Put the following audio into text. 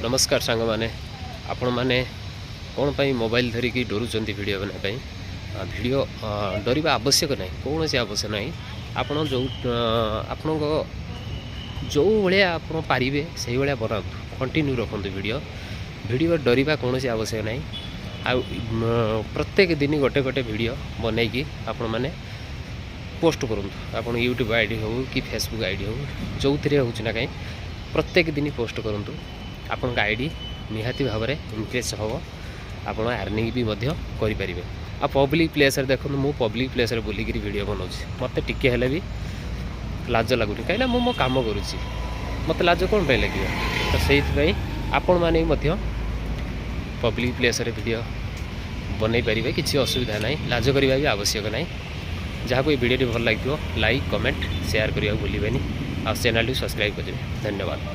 ନମସ୍କାର ସାଙ୍ଗମାନେ। ଆପଣମାନେ କ'ଣ ପାଇଁ ମୋବାଇଲ ଧରିକି ଡରୁଛନ୍ତି ଭିଡ଼ିଓ ବନାଇବା ପାଇଁ? ଭିଡ଼ିଓ ଡରିବା ଆବଶ୍ୟକ ନାହିଁ, କୌଣସି ଆବଶ୍ୟକ ନାହିଁ। ଆପଣ ଯେଉଁ ଆପଣଙ୍କ ଯେଉଁ ଭଳିଆ ଆପଣ ପାରିବେ, ସେଇଭଳିଆ ବନାନ୍ତୁ, କଣ୍ଟିନ୍ୟୁ ରଖନ୍ତୁ ଭିଡ଼ିଓ। ଭିଡ଼ିଓ ଡରିବା କୌଣସି ଆବଶ୍ୟକ ନାହିଁ। ଆଉ ପ୍ରତ୍ୟେକ ଦିନ ଗୋଟେ ଗୋଟେ ଭିଡ଼ିଓ ବନେଇକି ଆପଣମାନେ ପୋଷ୍ଟ କରନ୍ତୁ। ଆପଣ ୟୁଟ୍ୟୁବ୍ I D ହେଉ କି ଫେସବୁକ୍ I D ହେଉ, ଯେଉଁଥିରେ ହେଉଛି ନା କାହିଁ, ପ୍ରତ୍ୟେକ ଦିନ ପୋଷ୍ଟ କରନ୍ତୁ। ଆପଣଙ୍କ I D ନିହାତି ଭାବରେ ଇନକ୍ରିଜ୍ ହେବ, ଆପଣ ଆର୍ନିଂ ବି ମଧ୍ୟ କରିପାରିବେ। ଆଉ ପବ୍ଲିକ୍ ପ୍ଲେସ୍ରେ ଦେଖନ୍ତୁ, ମୁଁ ପବ୍ଲିକ୍ ପ୍ଲେସ୍ରେ ବୁଲିକିରି ଭିଡ଼ିଓ ବନାଉଛି। ମୋତେ ଟିକେ ହେଲେ ବି ଲାଜ ଲାଗୁନି, କାହିଁକିନା ମୁଁ ମୋ କାମ କରୁଛି। ମୋତେ ଲାଜ କ'ଣ ପାଇଁ ଲାଗିବ? ତ ସେଇଥିପାଇଁ ଆପଣମାନେ ବି ମଧ୍ୟ ପବ୍ଲିକ୍ ପ୍ଲେସ୍ରେ ଭିଡ଼ିଓ ବନେଇ ପାରିବେ, କିଛି ଅସୁବିଧା ନାହିଁ। ଲାଜ କରିବା ବି ଆବଶ୍ୟକ ନାହିଁ। ଯାହାକୁ ଏ ଭିଡ଼ିଓଟି ଭଲ ଲାଗିଥିବ, ଲାଇକ୍, କମେଣ୍ଟ, ସେୟାର କରିବାକୁ ଭୁଲିବେନି ଆଉ ଚ୍ୟାନେଲଟି ସବସ୍କ୍ରାଇବ୍ କରିଦେବେ। ଧନ୍ୟବାଦ।